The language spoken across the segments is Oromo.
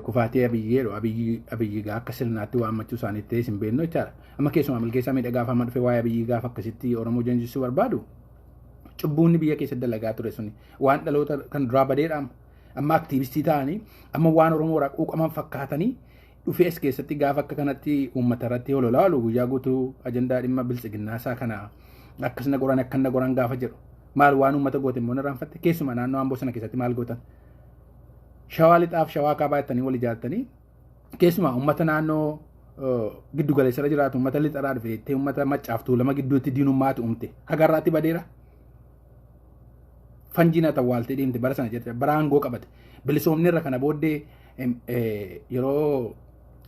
Kufaatii Abiyyi jedhu Abiyyi akka sirnaatti waammachuu isaanii ta'ee hin beeknu jechaadha. Amma keessumaa Milkeessaa Miidhagaa afaan dhufee waa'ee Abiyyi gaafa akkasitti Oromoo janjisuu barbaadu cubbuun biyya keessatti dalagaa ture suni waan dhaloota kan duraa badeedha. Amma aktiivistii ta'anii amma waan Oromoo irraa quuqaman fakkaatanii dhufee as keessatti gaafa akka kanatti uummata irratti hololaa oolu guyyaa guutuu ajandaa dhimma biltsiginnaa isaa kana akkasina goran akkana goran gaafa jedhu maal waan uummata goote immoo irraanfatte. Keessumaa naannoo Amboo sana keessatti maal gootan? Shawaa lixaaf shawaa kaabaa jettanii wal ijaartanii keessumaa uummata naannoo giddu galeessarra jiraatu uummata lixarraa dhufe jettee uummata maccaaf tuulama gidduutti diinummaatu uumte hagarraatti badeera. Fanjiin haa tawwaaltee deemte bara sana jette bara aangoo qabate bilisoomni irra kana booddee yeroo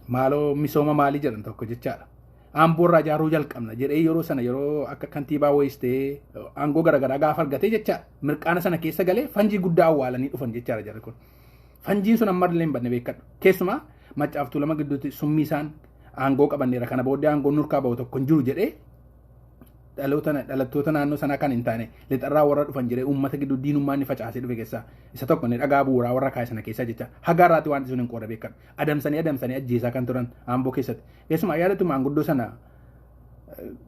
maaloo misooma maalii jedhan tokko jechaadha. Amboo irraa ijaaruu jalqabna jedhee yeroo sana yeroo akka kantiibaa wayiis ta'ee aangoo garaagaraa gaafa argatee jechaadha. Mirqaana sana keessa galee fanjii guddaa awwaalanii dhufan jechaadha jarri kun. Fanjiin sun amma illee hin badne beekadhu. Keessumaa maccaaf tuulama gidduutti summii isaan aangoo qabanneera kana booddee aangoon nurkaa bahu tokko hin jiru jedhee dhalattoota naannoo sanaa kan hin taane lixarraa warra dhufan jedhee uummata gidduu diinummaa inni facaasee dhufe keessaa isa tokko inni dhagaa bu'uuraa warra kaa'e sana keessaa jecha haga irraatti waan sun hin qooda beekan adamsanii adamsanii ajjeesaa kan turan Amboo keessatti. Keessumaa yaadatu maanguddoo sana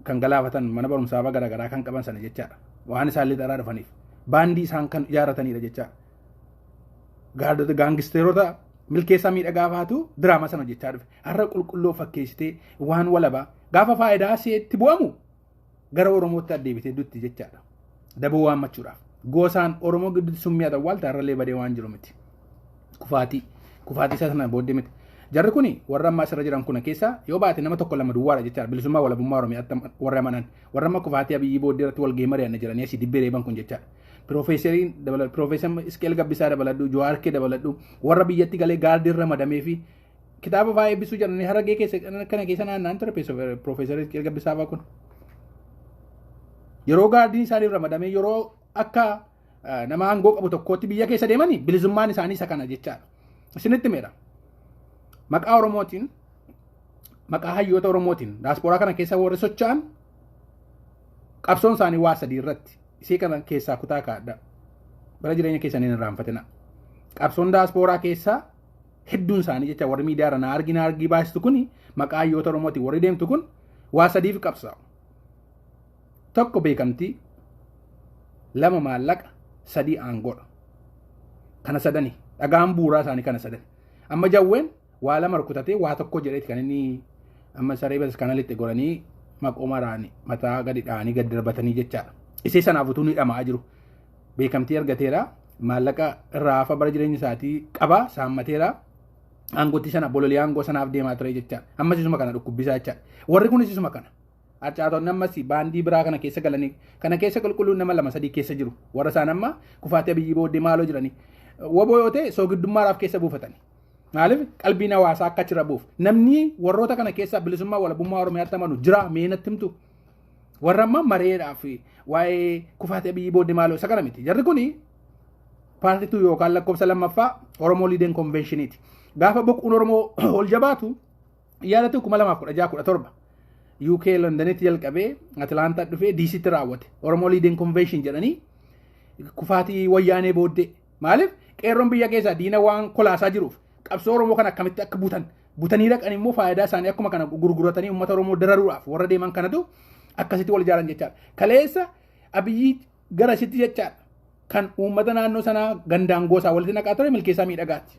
kan galaafatan mana barumsaa garaagaraa kan qaban sana jechaadha. Waan isaan lixarraa dhufaniif baandii isaan kan ijaarratanidha jechaadha. Gaardota gaangisteerota Milkeessaa Miidhagaa faatu diraamaa sana hojjechaa dhufe. Har'a qulqulluu fakkeessitee waan walabaa gaafa faayidaa seetti bu'amu gara Oromootti addeebitee dutti jechaadha. Daboo waammachuudhaaf. Gosaan Oromoo gidduutti summii haa ta'u har'allee badee waan jiru miti. Kufaatii. Kufaatii isaa sana booddee miti. Jarri kuni warra ammaa asirra jiran kuna keessa yoo baate nama tokko lama duwwaadha jechaadha. Bilisummaa walabummaa Oromiyaatti warra amanan. Warra amma kufaatii Abiyyi booddee irratti walgahii mari'anna jedhanii asii dibbee reeban kun jechaadha. Piroofeeseriin dabaladhu, Piroofeesar Isqeel Gabbisaa dabaladhu, Jawaar kee dabaladhu, warra biyyatti galee gaardiin ramadamee fi kitaaba fa'aa eebbisuu jedhanii Harargee keessa kana keessa naanna'an ture Piroofeesar Isqeel Gabbisaa fa'aa kun. Yeroo gaardiin isaaniif ramadamee yeroo akka nama aangoo qabu tokkootti biyya keessa deemanii bilisummaan isaanii isa kana jechaadha. Isinitti meera. Maqaa Oromootiin, maqaa hayyoota Oromootiin daaspooraa kana keessa warri socho'an qabsoon isaanii waa sadii irratti. Isii kana keessaa kutaa kaa'adha. Bara jireenya keessanii hin irraanfatina. Qabsoon daaspooraa keessaa hedduun isaanii jecha warri miidiyaa irra na argi na argii baasistu kuni maqaa hayyoota Oromootiin warri deemtu kun waa sadiif qabsaa'u. Tokko beekamtii, lama maallaqa, sadii aangoodha. Kana sadani dhagaan bu'uuraa isaanii kana sadani. Amma jawween waa lama rukutatee waa tokko jedheeti kan inni amma saree bataskaana lixxe godhanii maqoomaraan mataa gadi dha'anii gadi darbatanii jechaadha. Isee sanaaf utuu ni dhama'aa jiru. Beekamtii argateera, maallaqa irraa hafa bara jireenya isaatii qaba, saammateera. Aangootti sana bololii aangoo sanaaf deemaa ture jechaadha. Ammas isuma kana dhukkubbisaa jechaadha. Warri kunis isuma kana. Harcaatonni ammas baandii biraa kana keessa galanii kana keessa qulqulluun nama lama sadii keessa jiru. Warra isaan amma kufaatii Abiyyi booddee maaloo jiranii. Woboo yoo ta'e soogidummaadhaaf keessa buufatani. Maaliif qalbiin hawaasaa akka achirra buuf. Namni warroota kana keessaa bilisummaa walabummaa Oromiyaatti amanu jira mee natti himtu. Warra amma mareedhaaf waa'ee kufaatii Abiyyi booddee maaloo isa kana miti. Jarri kuni paartituu yookaan lakkoofsa lammaffaa Oromoo Liideen Konveeshiniiti. Gaafa boquun Oromoo ol jabaatu yaadatu 2016-17 UK Londonitti jalqabee Atilaantaa dhufee DCtti raawwate. Oromoo Liideen Konveeshin jedhanii kufaatii wayyaanee booddee. Maaliif qeerroon biyya keessaa diina waan kolaasaa jiruuf qabsoo Oromoo kana akkamitti akka butan butanii dhaqan immoo faayidaa isaanii akkuma kana gurguratanii uummata Oromoo dararuudhaaf warra deeman kanatu akkasitti wal ijaaran jechaadha. Kaleessa Abiyyi gara isitti jechaadha. Kan uummata naannoo sanaa gandaan gosaa walitti naqaa ture Milkeessaa Miidhagaati.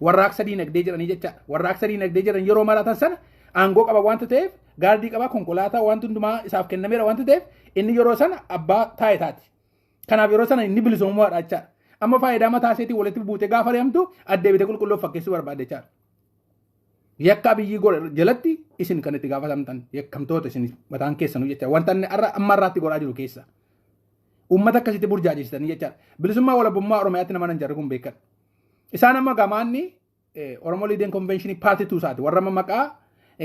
Warraaqsa diinagdee jedhanii jechaadha. Warraaqsa diinagdee jedhan yeroo maratan sana aangoo qaba waanta ta'eef gaardii qaba konkolaataa wanti hundumaa isaaf kennameera waanta ta'eef inni yeroo sana abbaa taayitaati. Kanaaf yeroo sana inni bilisoomumaadha jechaadha. Amma faayidaa mataa isheetiin walitti buutee gaafa ari'amtu addeebitee qulqulluu fakkeessuu barbaadde jechaadha. Yakka Abiyyi godhe jalatti isin kan itti gaafatamtan yakkamtoota isin mataan keessanuu jecha wanta inni har'a amma irraatti godhaa jiru keessa. Uummata akkasitti burjaajessitanii jechaadha. Bilisummaa walabummaa Oromiyaatti nama nan jarri kun beekan. Isaan amma gamaanni Oromoo Liideen Konvenshinii paartii tuusaati. Warra amma maqaa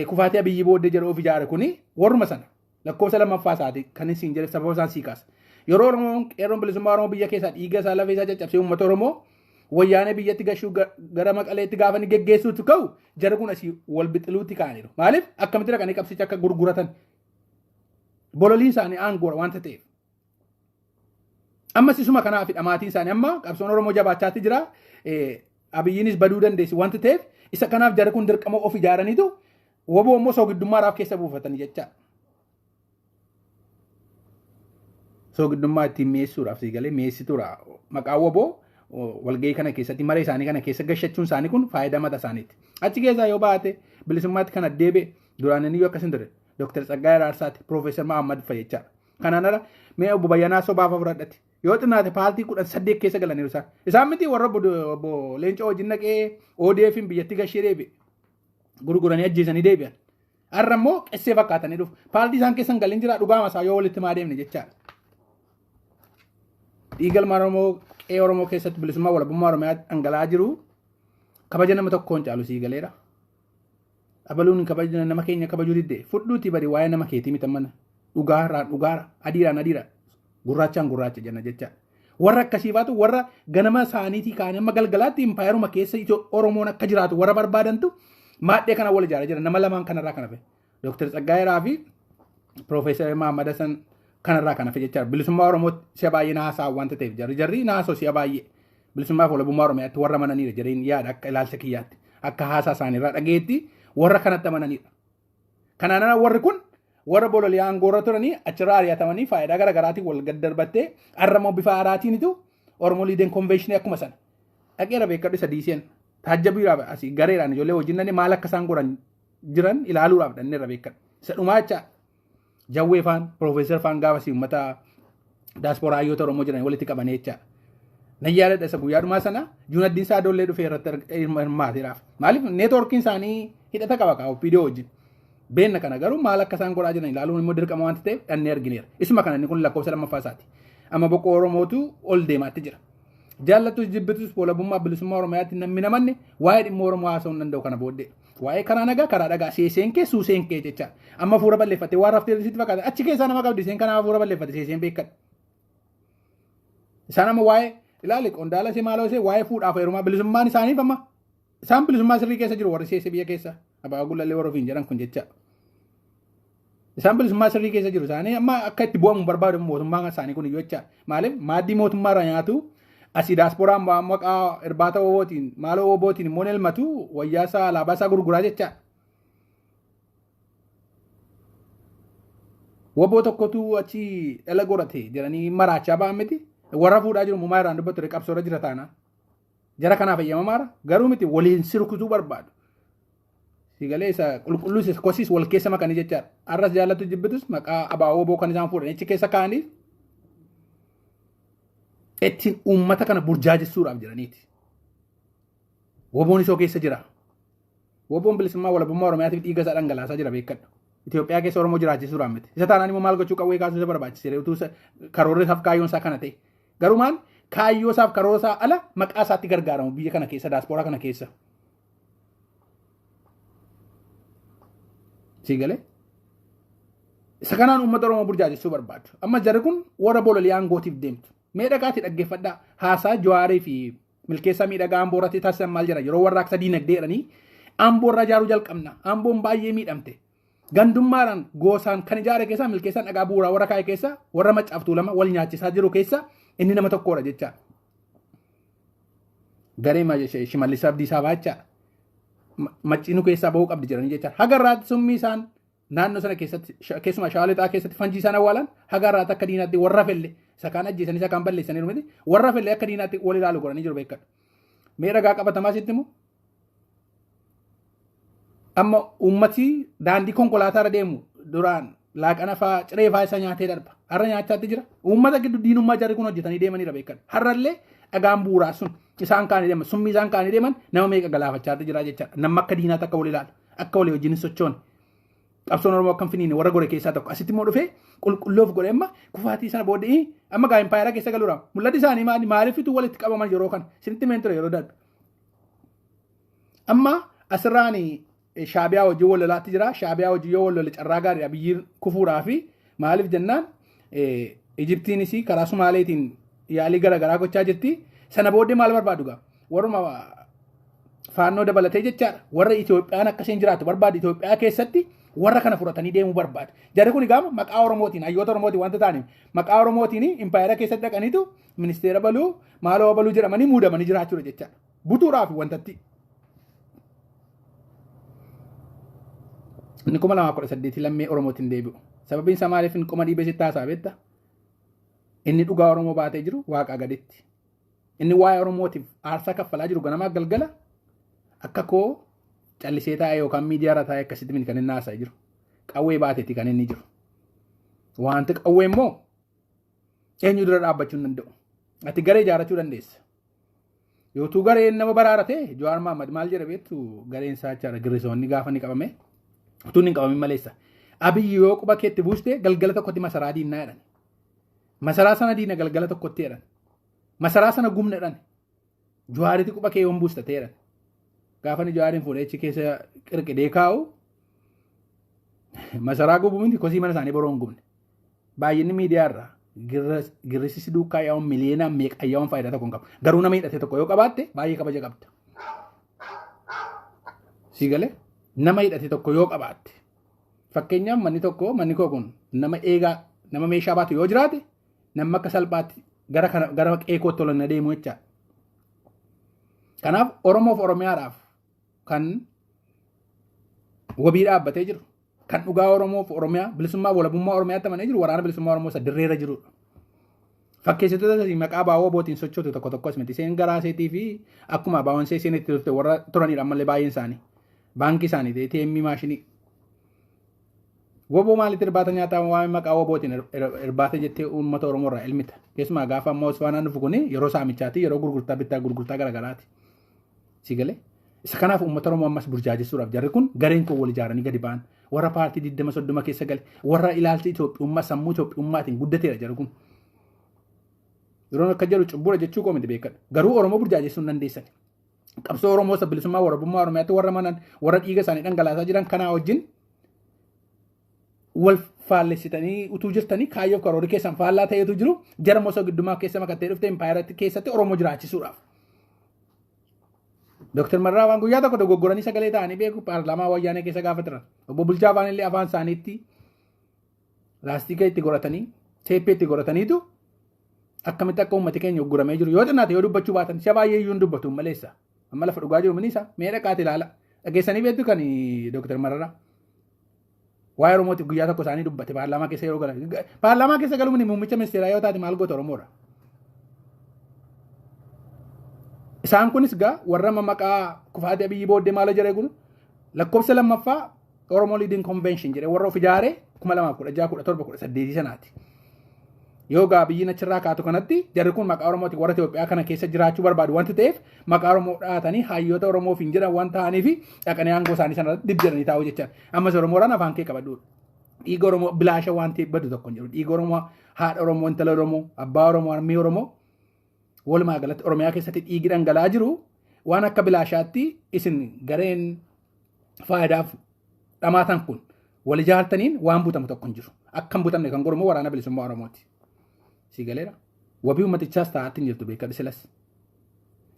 kufaatii Abiyyi booddee jedhu of ijaare kuni warruma sana. Lakkoofsa lammaffaa isaati kan isin jedhe sababa isaan sii kaasa. Yeroo Oromoon qeerroon bilisummaa Oromoo biyya keessaa dhiiga isaa lafee isaa caccabsee uummata Oromoo wayyaanee biyyatti gashuu gara Maqaleetti gaafa inni geggeessuutti ka'u jarri kun asii wal bixiluutti ka'aniiru. Maaliif akkamitti dhaqanii qabsicha akka gurguratan bololiin isaanii aangoodha waanta ta'eef. Ammas isuma kanaaf dhamaatiin isaanii amma qabsoon Oromoo jabaachaatti jira. Abiyyiinis baduu dandeessi wanti ta'eef isa kanaaf jarri kun dirqama of ijaaraniitu woboo immoo soogidummaadhaaf keessa buufatanii jechaadha. Soogidummaa ittiin mi'eessuudhaaf sii galee mi'eessituudha. Maqaa woboo walgahii kana keessatti maree isaanii kana keessa gashachuun isaanii kun faayidaa mataa isaaniiti. Achi keessaa yoo baate bilisummaatti kan addeebi'e duraan inni yoo akkasin ture Dr. Tsaggaayee Araarsaati Piroofeesar Mahammad fa'a jechaadha. Kanaan ala mee obbo Bayyanaa Sobaa fa'a fudhadhati. Yoo xinnaate paartii 18 keessa galaniiru isaan. Isaan miti warra obbo Leencoo wajjin naqee ODF'n biyyatti gashee deebi'e. Gurguranii ajjeesanii deebi'an. Har'a immoo qessee fakkaatanii dhufu. Paartii isaan keessa hin galin jira dhugaama isaa yoo walitti maa deemne jechaadha. Dhiiga ilmaan Oromoo qe'ee Oromoo keessatti bilisummaa walabummaa Oromiyaa dhangala'aa jiru kabaja nama tokkoon caalu sii galeera. Abaluun kabaja nama keenya kabajuu didde fudhuutii bari waa'ee nama keetii miti mana dhugaarraan dhugaara adiiraan adiira gurraachaan gurraacha jenna jechaadha. Warra akkasiifaatu warra ganama isaaniitii kaanii amma galgalaatti impaayeruma keessa Oromoon akka jiraatu warra barbaadantu maadhee kana wal ijaaraa jira nama lamaan kanarraa kan hafe. Dr. Tsaggaayee fi Piroofeesar Mahammad Hassan kanarraa kan hafe jechaadha. Bilisummaa Oromoo si'a baay'ee naasaa wanta ta'eef jarri jarri naasoo si'a baay'ee bilisummaa fi walabummaa Oromiyaatti warra amananiidha jedheen yaada akka ilaalcha kiyyaatti akka haasaa isaaniirraa dhageetti warra kanatti amananiidha. Kanaan ala warri kun warra bololi'aa aangoorra turanii achirraa ari'atamanii faayidaa gara garaatiin wal gad darbattee har'a immoo bifa haaraatiinitu Oromoo Liideen Konveeshinii akkuma sana dhaqeera beekadhu isa diiseen taajjabiidhaaf asii gareedhaan ijoollee wajjin dhannee maal akka isaan godhan jiran ilaaluudhaaf dhanneerra beekadhu. Isa dhumaa jecha Jawwee faan Piroofeesar faan gaafa si uummata daasporaa hayyoota Oromoo jiran walitti qabanii jecha. Nan yaadadha isa guyyaa dhumaa sana Juunaddiin Saadoollee dhufee irratti hirmaateeraaf. Maaliif neetwoorkiin isaanii hidhata qaba kaa OPDO wajjin. Beenna kana garuu maal akka isaan godhaa jiran ilaaluun immoo dirqama waanta ta'eef dhannee argineera. Isuma kana inni kun lakkoofsa lammaffaa isaati. Amma boqoo Oromootu ol deemaatti jira. Jaallattus jibbitus walabummaa bilisummaa Oromiyaatti namni namanne waa'ee dhimma Oromoo haasa'uu hin danda'u kana booddee. Waa'ee karaa nagaa karaa dhagaa seeseen kee suuseen kee jecha. Amma hafuura balleeffattee waan raftee sitti fakkaata. Achi keessaa nama qabdi isheen kana hafuura balleeffatte seeseen beekadha. Isaan amma waa'ee ilaali qondaala ishee maaloo ishee waa'ee fuudhaaf heerumaa bilisummaan isaaniif amma isaan bilisummaa sirrii keessa jiru warri seesee biyya keessa abbaa gullallee warra ofiin jedhan kun jecha. Isaan bilisummaa sirrii keessa jiru isaanii amma akka itti bu'amu barbaadu mootummaan isaanii kun iyyuu jecha. Maaliif maaddii mootummaa irraa nyaatu asii daasporaan waan maqaa irbaata obootiin maaloo obootiin immoo elmatu wayyaa isaa alaabaa isaa gurguraa jecha. Woboo tokkotu achi dhala godhate jedhanii maraachaa ba'an miti. Warra fuudhaa jiru mumaa irraan dubbatu qabsoorra jira taana. Jara kanaaf eeyyamamaara garuu miti waliin sirkutuu barbaadu. Sigalee isa qulqulluu isa kosiis wal keessa makanii jechaadha. Arras jaallattu jibbitus maqaa abaaboo boo kan isaan fuudhan achi keessa kaa'anii ittiin uummata kana burjaajessuudhaaf jiraniiti. Woboon isoo keessa jira. Woboon bilisummaa walabummaa Oromiyaatiif dhiiga isaa dhangalaasaa jira beekadhu. Itoophiyaa keessa Oromoo jiraachisuudhaan miti. Isa taanaan immoo maal gochuu qawwee kaasuu isa barbaachise utuu karoorri isaaf kaayyoon isaa kana ta'e. Garuu maal kaayyoo isaaf karoora isaa ala maqaa isaatti gargaaramu biyya kana keessa daaspooraa kana keessa. Sii galee? Isa kanaan uummata Oromoo burjaajessuu barbaadu. Amma jarri kun warra bololii aangootiif deemtu. Mee dhaqaatii dhaggeeffadhaa. Haasaa Jawaarii fi Milkeessaa Miidhagaa Amboo irratti taasisan maal jedha yeroo warraaqsa diinagdee jedhanii Amboo irraa ijaaruu jalqabna. Amboon baay'ee miidhamte. Gandummaadhaan goosaan kan ijaare keessaa Milkeessaan dhagaa bu'uuraa warra kaa'e keessaa warra Maccaaf Tuulama wal nyaachisaa jiru keessaa inni nama tokkodha jechaadha. Garee Shimallis Abdiisaa baachaa macciinuu keessaa bahuu qabdi jedhanii jechaadha. Haga irraatti summii isaan naannoo sana keessatti keessumaa shawaa lixaa keessatti fanjii isaan awwaalan haga irraatti akka diinaatti warra felle isa kaan ajjeesanii isa kaan balleessanii miti warra felle akka diinaatti wal ilaalu godhanii jiru beekadha. Mee ragaa qabatamaa sitti himu amma uummati daandii konkolaataa irra deemu duraan laaqana faa ciree faa isa nyaatee darba. Har'a nyaachaatti jira. Uummata gidduu diinummaa jarri kun hojjetanii deemaniidha beekadha. Har'allee dhagaan bu'uuraa sun isaan kaanii deeman summii isaan kaanii deeman nama meeqa galaafachaatti jira jechaadha. Nama akka diinaatti akka wal ilaalu akka walii wajjin hin sochoone. Qabsoon Oromoo akka hin finiine warra gore keessaa tokko asitti immoo dhufee qulqulloof godhe amma kufaatii sana booddee amma gaa impaayera keessa galuudha. Mul'anni isaanii maali? Maaliifitu walitti qabaman yeroo kana? Isinitti himeen ture yeroo darbe. Amma asirraan Shaabiyaa wajjin wal lolaatti jira. Shaabiyaa wajjin yoo wal lole carraa gaariidha biyyi kufuudhaa fi maaliif jennaan Ijiptiinis karaa Sumaaleetiin yaalii garaagaraa gochaa jirti. Sana booddee maal barbaadu gaa? Warruma faannoo dabalatee jechaadha. Warra Itoophiyaan akka isheen jiraattu barbaadu Itoophiyaa keessatti warra kana fudhatanii deemuu barbaadu. Jarri kun egaa maqaa Oromootiin hayyoota Oromootiin wanta ta'aniif maqaa Oromootiin impaayera keessatti dhaqaniitu ministeera baluu maaloo baluu jedhamanii muudamanii jiraachuudha jechaadha. Butuudhaaf wantatti. Inni 2018 lammii Oromootiin deebi'u. Sababiin isaa maaliif inni qoma dhiibee sitti haasa'a beektaa? Inni dhugaa Oromoo baatee jiru waaqaa gaditti. Inni waa'ee Oromootiif aarsaa kaffalaa jiru ganamaa galgala akka koo callisee taa'ee yookaan miidiyaa irra taa'ee akkasitti miti kan inni haasa'aa jiru. Qawwee baateeti kan inni jiru. Wanti qawwee immoo eenyu dura dhaabbachuu hin danda'u. Ati garee ijaarrachuu dandeessa. Yootuu gareen nama baraara ta'e Jawaar Mahaammad maal jedha beektu gareen isaa jechaadha girrisoonni gaafa inni qabame utuu inni hin qabamin maleessa. Abiyyi yoo quba keetti buuste galgala tokkotti masaraa diinnaa jedhan. Masaraa sana diina galgala tokkotti jedhan. Masaraa sana gubna jedhan. Jawaaritti quba kee yoon buusta ta'e jedhan. Gaafa inni Jawaariin fuudhee achi keessa qirqidee kaa'u masaraa gubu miti kosii mana isaanii boroo hin gubne. Baay'inni miidiyaa irraa girrisisi duukaa yaa'uun miliyoonaan meeqa yaa'uun faayidaa tokko hin qabu. Garuu nama hidhate tokko yoo qabaatte baay'ee kabaja qabda. Sii galee nama hidhate tokko yoo qabaatte fakkeenyaaf manni tokko manni koo kun nama eegaa nama meeshaa baatu yoo jiraate namni akka salphaatti gara kana gara qe'ee kootti ol na deemu jechaadha. Kanaaf Oromoof Oromiyaadhaaf kan wabii dhaabbatee jiru kan dhugaa Oromoof Oromiyaa bilisummaa walabummaa Oromiyaatti amanee jiru waraana bilisummaa Oromoo isa dirreerra jirudha. Fakkeessitoota isii maqaa baawoo bootiin sochootu tokko tokkos miti. Isheen garaa isheetii fi akkuma baawoon ishee isheen itti turte warra turanidha ammallee baay'een isaanii. Baankii isaanii ATM maashinii. Woboo maalitti irbaata nyaataa waan maqaa wobootiin irbaata jettee uummata Oromoo irraa ilmita. Keessumaa gaafa ammoo Osfaanaan dhufu kuni yeroo saamichaati yeroo gurgurtaa bittaa gurgurtaa garaagaraati. Si galee? Isa kanaaf uummata Oromoo ammas burjaajessuudhaaf jarri kun gareen kun wal ijaaranii gadi ba'an. Warra paartii 20 30 keessa gale warra ilaalcha Itoophiyummaa sammuu Itoophiyummaatiin guddateera jarri kun. Yeroon akka jedhu cubbuudha jechuu koo miti beekadha. Garuu Oromoo burjaajessuu hin dandeessan. Qabsoo Oromoo isa bilisummaa warabummaa Oromiyaatti warra manan warra dhiiga isaanii dhangalaasaa jiran kanaa wajjin wal faallessitanii utuu jirtanii kaayyoof karoorri keessan faallaa ta'eetu jiru jara mosoo giddumaa keessa makattee dhufte impaayeratti keessatti Oromoo jiraachisuudhaaf. Dooktar Marraa waan guyyaa tokko dogoggoranii sagalee ta'anii beeku paarlaamaa wayyaanee keessa gaafa turan. Obbo Bulchaa afaan illee afaan isaaniitti laastika itti godhatanii teeppii itti godhataniitu akkamitti akka uummati keenya ugguramee jiru yoo xinnaate yoo dubbachuu baatan si'a baay'ee iyyuu hin dubbatu maleessa. Amma lafa dhugaa jiru miniisa mee dhaqaati ilaala. Dhageessanii beektu kan Dooktar Mararaa. Waa'ee Oromootiif guyyaa tokko isaanii dubbate paarlaamaa keessa yeroo galan. Paarlaamaa keessa galuun muummicha ministeeraa yoo taate maal goota Oromoodha. Isaan kunis gaa warra amma maqaa kufaatii Abiyyi booddee maal jedhee kun lakkoofsa lammaffaa Oromoo Leading Convention jedhee warra of ijaaree 2016 17 18 sanaati. Yoo gaa biyyi achirraa kaatu kanatti jarri kun maqaa Oromooti warra Itoophiyaa kana keessa jiraachuu barbaadu wanti ta'eef maqaa Oromoo dhahatanii hayyoota Oromoof hin jedhan waan ta'aniif dhaqanii aangoo isaanii sanarratti dib jedhanii taa'u jechaan. Ammas Oromoodhaan afaan kee qabadhu. Dhiiga Oromoo bilaasha waan ta'eef badu tokko hin jiru. Dhiiga Oromoo haadha Oromoo intala Oromoo abbaa Oromoo harmee Oromoo walumaa galatti Oromiyaa keessatti dhiigi dhangala'aa jiru waan akka bilaashaatti isin gareen faayidaaf dhamaatan kun wal ijaartaniin waan butamu tokko hin jiru. Akka hin butamne kan godhu waraana bilisummaa Oromooti. Si galeera. Wabii uummatichaas taa'aatti hin jirtu beekadhu silas.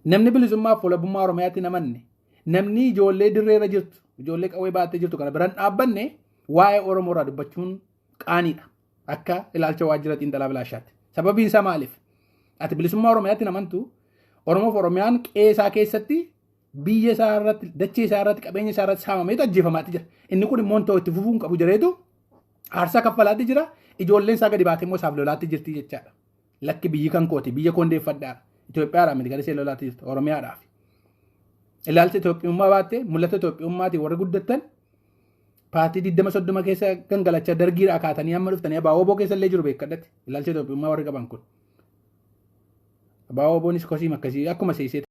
Namni bilisummaa fi walabummaa Oromiyaatti hin amanne namni ijoollee dirreerra jirtu ijoollee qawwee baattee jirtu kana biraan dhaabbanne waa'ee Oromoo irraa dubbachuun qaaniidha. Akka ilaalcha waajjira xiinxalaa bilaashaatti. Sababiin isaa maaliif? Ati bilisummaa Oromiyaatti hin amantu Oromoof Oromiyaan qe'ee isaa keessatti biyya isaa irratti dachee isaa irratti qabeenya isaa irratti saamameetu ajjeefamaatti jira. Inni kun immoo ta'u itti fufuu hin qabu jedheetu aarsaa kaffalaatti jira. Ijoolleen isaa gadi baatee immoo isaaf lolaatti jirti jechaadha. Lakki biyyi kan kooti biyya koon deeffadhaa. Itoophiyaadhaa miti gara ishee lolaatti jirti Oromiyaadhaaf. Ilaalcha Itoophiyummaa baattee mul'ata Itoophiyummaatiin warri guddattan paartii 20 30 keessa gangalachaa dargiidhaa kaatanii hamma dhuftanii abaaboo keessa illee jiru beekadhatti ilaalcha Itoophiyummaa warri qaban kun. Abaaboonis kosiim akkasii akkuma seesee.